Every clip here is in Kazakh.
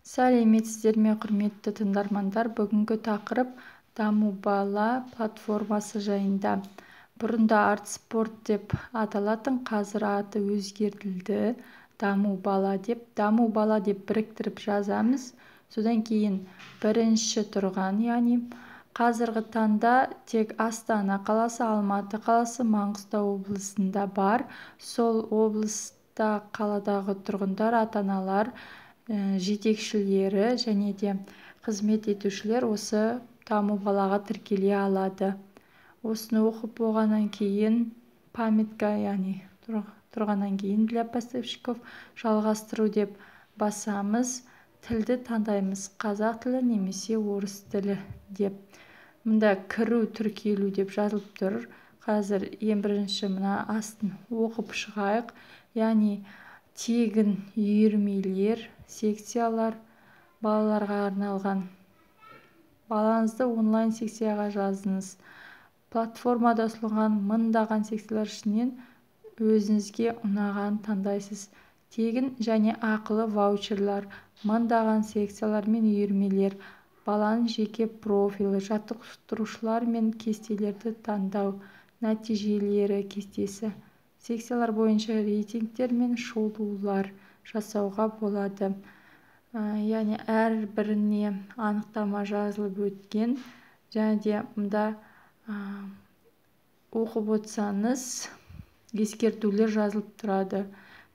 Сәлеметсіздер ме, құрметті тыңдармандар! Бүгінгі тақырып Даму бала платформасы жайында. Бұрында Артспорт деп аталатын, қазір аты өзгертілді Даму бала деп. Даму бала деп біріктіріп жазамыз. Содан кейін бірінші тұрған, яғни қазіргі таңда тек Астана қаласы, Алматы қаласы, Маңғыстау облысында бар. Сол облыста, қаладағы тұрғындар, ата-аналар, жетекшілері және де қызмет етушілер осы Даму балаға тіркеле алады. Осыны оқып болғаннан кейін, памятка, яғни тұрғаннан кейін, для поставщиков, жалғастыру деп басамыз. Тілді таңдаймыз, қазақ тілі немесе орыс тілі деп. Мында кіру, тіркелу деп жазылып тұр. Қазір ең бірінші мына астын оқып шығайық. Яғни тегін үйірмелер, секциялар, балаларға арналған. Балаңызды онлайн секцияға жазыңыз. Платформада ұсынылған мыңдаған секциялар ішінен өзіңізге ұнаған таңдайсыз. Тегін және ақылы ваучерлар, мыңдаған секциялар мен үйірмелер, баланың жеке профилі, жаттықтырушылар мен кестелерді таңдау нәтижелері кестесі, секциялар бойынша рейтингтер мен шолулар жасауға болады. Яғни әрбіріне анықтама жазылып өткен. Және де мында оқып отырсаңыз, ескертулер жазылып тұрады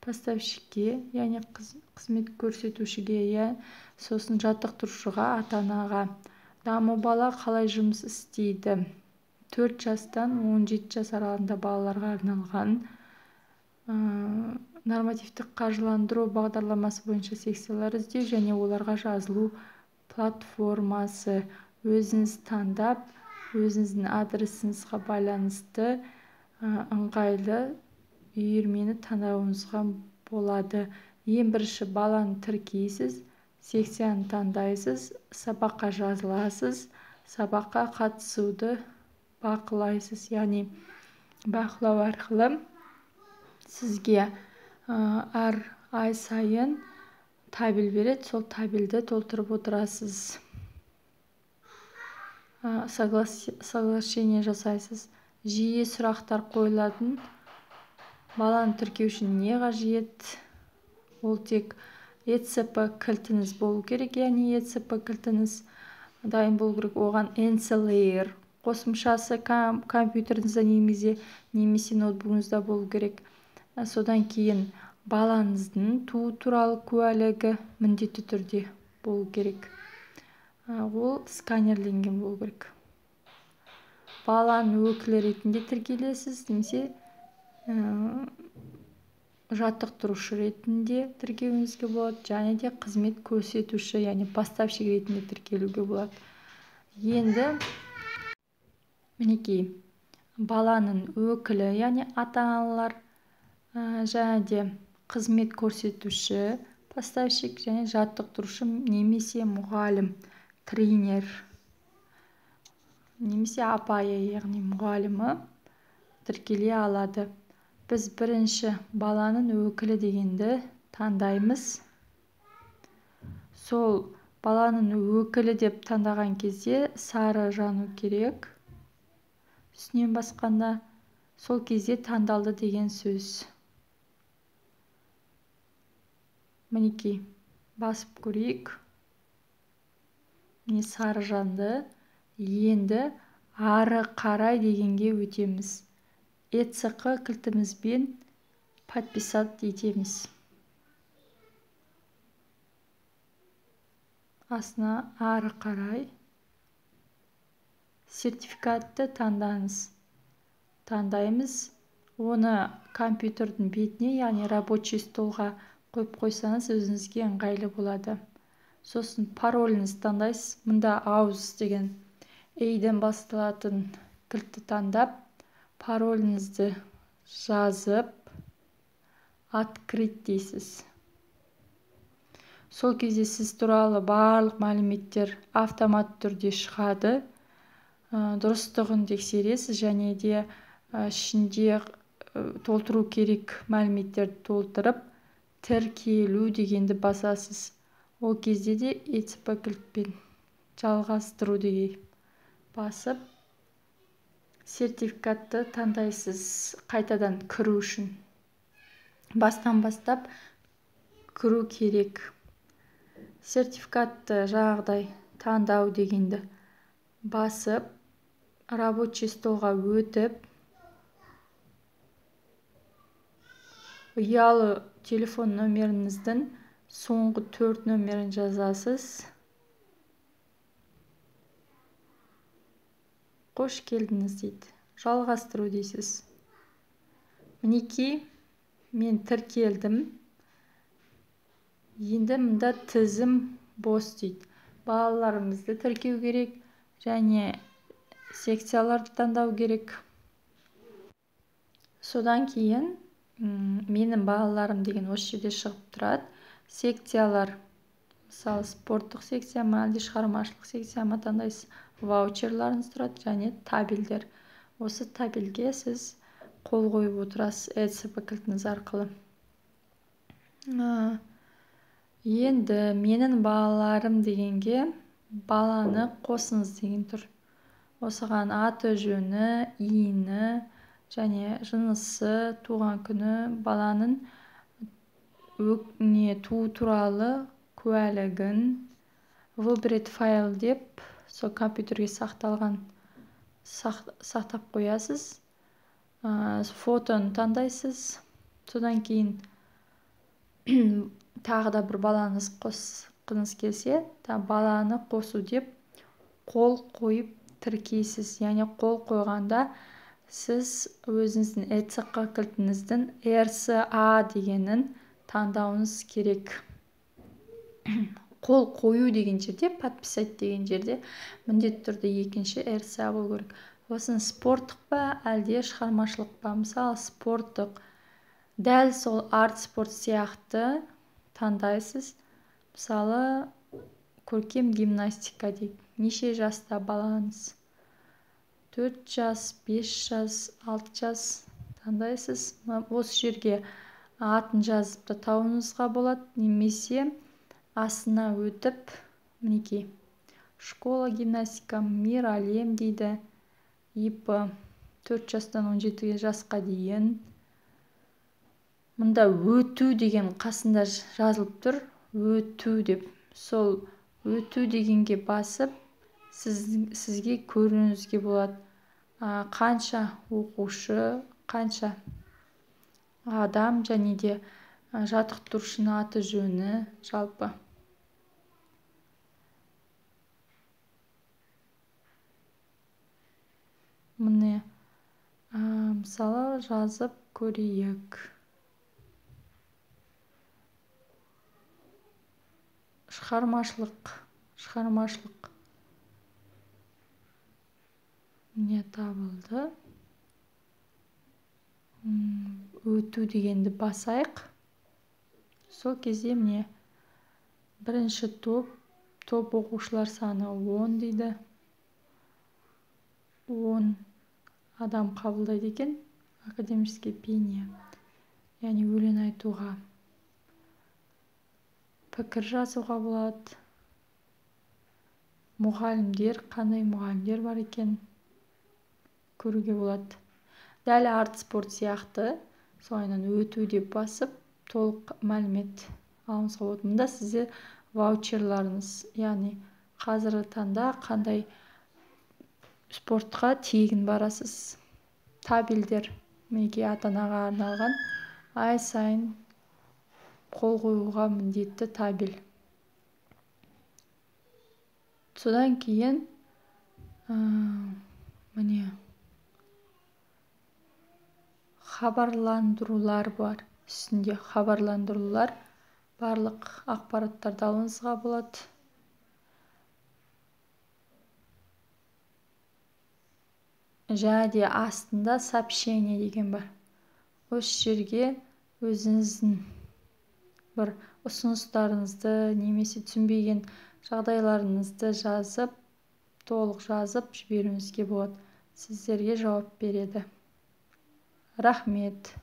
поставщикке, яғни қызмет көрсетушіге, иә, сосын жаттықтырушыға, ата-анаға. Даму бала қалай жұмыс істейді? 4 жастан 17 жас аралығында балаларға арналған нормативтік қаржыландыру бағдарламасы бойынша секциялар іздеу және оларға жазылу платформасы. Өзіңіз таңдап, өзіңіздің адресіңізге байланысты ыңғайлы үйірмені таңдауыңызға болады. Ең бірінші баланы тіркейсіз, секцияны таңдайсыз, сабаққа жазыласыз, сабаққа қатысуды бақылайсыз. Яғни бақылау арқылы сізге әр ай сайын табель береді, сол табельді толтырып отырасыз, соглашение жасайсыз. Жиі сұрақтар қойылатын: баланы тіркеу үшін не қажет? Ол тек ЭЦП кілтіңіз болу керек, яғни ЭЦП кілтіңіз дайын болу керек. Оған NCALayer қосымшасы компьютеріңізде немесе ноутбугыңызда болу керек. Содан кейін балаңыздың туу туралы куәлігі міндетті түрде болу керек, ол сканерленген болу керек. Баланың өкілі ретінде тіркелесіз немесе жаттықтырушы ретінде тіркеуіңізге болады және де қызмет көрсетуші, яғни поставщик ретінде тіркелуге болады. Енді мінекей, баланың өкілі, яғни ата-аналар және де қызмет көрсетуші, поставщик және жаттықтырушы немесе мұғалім, тренер немесе апайы, яғни мұғалімі тіркеле алады. Біз бірінші баланың өкілі дегенді таңдаймыз. Сол баланың өкілі деп таңдаған кезде сары жану керек үстінен басқанда, сол кезде таңдалды деген сөз. Мінекей, басып көрейік. Міне, сары жанды. Енді ары қарай дегенге өтеміз. ЭЦП кілтімізбен подписать етеміз. Астына ары қарай сертификатты таңдаңыз. Таңдаймыз. Оны компьютердің бетіне, яғни рабочий столға қойып қойсаңыз, өзіңізге ыңғайлы болады. Сосын пароліңізді таңдайсыз. Мында ауыз деген A-ден басталатын кілтті таңдап, пароліңізді жазып, открыть дейсіз. Сол кезде сіз туралы барлық мәліметтер автомат түрде шығады. Дұрыстығын тексересіз және де ішінде толтыру керек мәліметтерді толтырып, тіркелу дегенді басасыз. Ол кезде де ЭЦП кілтпен жалғастыру деген басып, сертификатты таңдайсыз қайтадан кіру үшін. Бастан бастап кіру керек. Сертификатты жаңағыдай таңдау дегенді басып, рабочий столға өтіп, ұялы телефон нөміріңіздің соңғы 4 нөмірін жазасыз. Қош келдіңіз дейді. Жалғастыру дейсіз. Мінекей, мен тіркелдім. Енді мында тізім бос дейді. Балаларымызды тіркеу керек және секцияларды таңдау керек. Содан кейін менің балаларым деген осы жерде шығып тұрады. Секциялар, мысалы, спорттық секция ма, әлде шығармашылық секция ма таңдайсыз. Ваучерларыңыз тұрады және табельдер. Осы табельге сіз қол қойып отырасыз ЭЦП кілтіңіз арқылы. Енді менің балаларым дегенге баланы қосыңыз деген тұр. Осыған аты жөні, иіні және жынысы, туған күні, баланың туу туралы куәлігін выбрать файл деп сол компьютерге сақталған сақтап қоясыз. Фотоны таңдайсыз. Содан кейін тағы да бір балаңыз қосқыңыз келсе, баланы қосу деп қол қойып тіркейсіз. Яғни қол қойғанда сіз өзіңіздің ЭЦП кілтіңіздің RSA дегенін таңдауыңыз керек. Қол қою деген жерде, подписать деген жерде міндетті түрде екінші RSA болу керек. Осыны спорттық па, әлде шығармашылық па? Мысалы, спорттық, дәл сол арт спорт сияқты таңдайсыз. Мысалы, көркем гимнастика дейік. Неше жаста балаңыз? 4 жас, 5 жас, 6 жас таңдайсыз. Осы жерге атын жазып та табуыңызға болады, немесе астына өтіп, мінекей, школа гимнастика Мир Әлем дейді. ИП 4 жастан 17 жасқа дейін. Мында өту деген қасында жазылып тұр, өту деп. Сол өту дегенге басып, сізге көруіңізге болады. Қанша оқушы, қанша адам және де жаттықтырушының аты жөні жалпы. Міне, мысалы, жазып көрейік. Шығармашылық, шығармашылық. Міне табылды. Өту дегенді басайық. Сол кезде міне бірінші топ, топ оқушылар саны 10 дейді. 10 адам қабылдайды екен академический пение, яғни өлең айтуға, пікір жазуға болады. Мұғалімдер, қандай мұғалімдер бар екен көруге болады. Дәл арт спорт сияқты солайынан өту деп басып толық мәлімет алуыңызға болады. Мұнда сізде ваучерларыңыз, яғни қазіргі таңда қандай спортқа тегін барасыз. Табельдер, мінекей, ата-анаға арналған ай сайын қол қоюға міндетті табель. Содан кейін міне хабарландырулар бар. Үстінде хабарландырулар, барлық ақпараттарды алуыңызға болады. Және де астында сообщение деген бар. Осы жерге өзіңіздің бір ұсыныстарыңызды немесе түсінбеген жағдайларыңызды жазып, толық жазып жіберуіңізге болады. Сіздерге жауап береді. Рахмет.